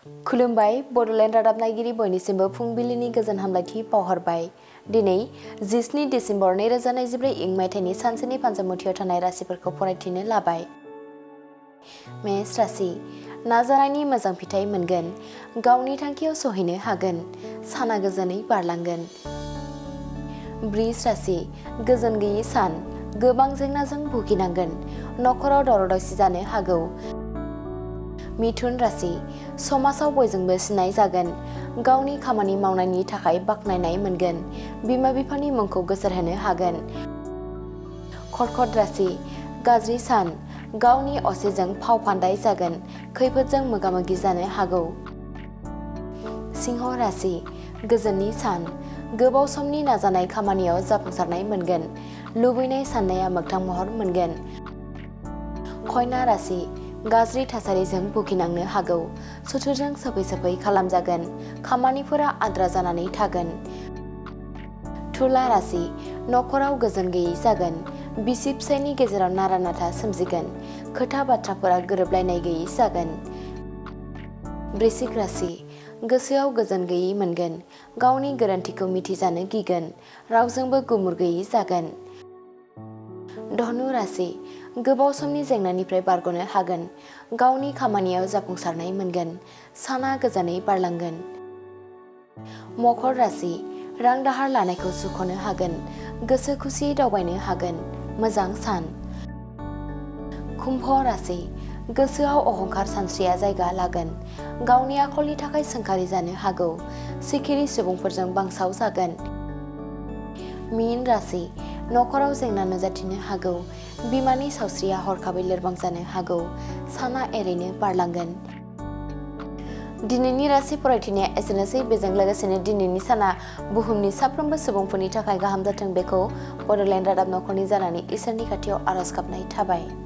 खुलुमबाय बड'लेण्ड रादाब नायगिरि बयनिसिमबो फुंबिलिनि गोजोन हामलायथि बावहरबाय। दिनै 17 डिसेम्बर 2024 इं मायथाइनि सानसेनि फानजामुथियाव थानाय राशिफोरखौ फरायथिनो लाबाय। मेष राशि नाजानायनि मोजां फिथाइ मोनगोन, गावनि थांखियाव सहैनो हागोन, साना गोजोनै बारलांगोन। वृष राशि गोजोन गैयै सान, गोबां जेंनाजों भुगिनांगोन, नखराव दावराव-दावसि जानो हागौ। मिथुन राशि समाजाव बयजोंबो सिनाय जागोन, गावनि खामानि मावनायनि थाखाय बाख्नायनाय मोनगोन, बिमा-बिफानि मुंखौ गोसारहोनो हागोन। कर्कट राशि गाज्रि सान, गावनि असेजों फाव फान्दाय जागोन, खैफोदजों मोगा-मोगि जानो हागौ। सिंह राशि गोजोननि सान, गोबाव समनि नाजानाय खामानियाव जाफुंसारनाय मोनगोन, लुबैनाय साननाया मोगथां महर मोनगोन। कन्या राशि गाज्रि थासारिजों भुगिनांनो हागौ, सुथुरजों सोफै-सोफै खालामजागोन, खामानिफोरा आद्रा जानानै थागोन। तुला राशि नखराव गोजोन गैयै जागोन, बिसि-फिसायनि गेजेराव नारा-नाथा सोमजिगोन, खोथा बाथ्राफोरा गोरोबलायनाय गैयै जागोन। वृश्चिक राशि गोसोआव गोजोन गैयै मोनगोन, गावनि गोरोन्थिखौ मिथिजानो गिगोन, रावजोंबो गुमुर गैयै जागोन। धनु राशि गोबाव समनि जेंनानिफ्राय बारग'नो हागोन, गावनि खामानियाव जाफुंसारनाय मोनगोन, साना गोजोनै बारलांगोन। मकर राशि रां दाहार लानायखौ सुख'नो हागोन, गोसो खुसियै दावबायनो हागोन, मोजां सान। कुम्भ राशि गोसोआव अहंकार सानस्रिया जायगा लागोन, गावनि आखलनि थाखाय सोंखारि जानो हागौ, सिखिरि सुबुंफोरजों बांसाव जागोन। मीन राशि नखराव जेंना नुजाथिनो हागौ, बिमानि सावस्रिया हरखाबै लोरबां जानो हागौ, साना एरैनो बारलांगोन। दिनैनि राशि फरायथिनाया एसेनोसै। बेजों लोगोसेनो दिनैनि साना बुहुमनि साफ्रोमबो सुबुंफोरनि थाखाय गाहाम जाथों बेखौ बड'लेण्ड रादाब नखरनि जानानै इसोरनि खाथियाव आरज गाबनाय थाबाय।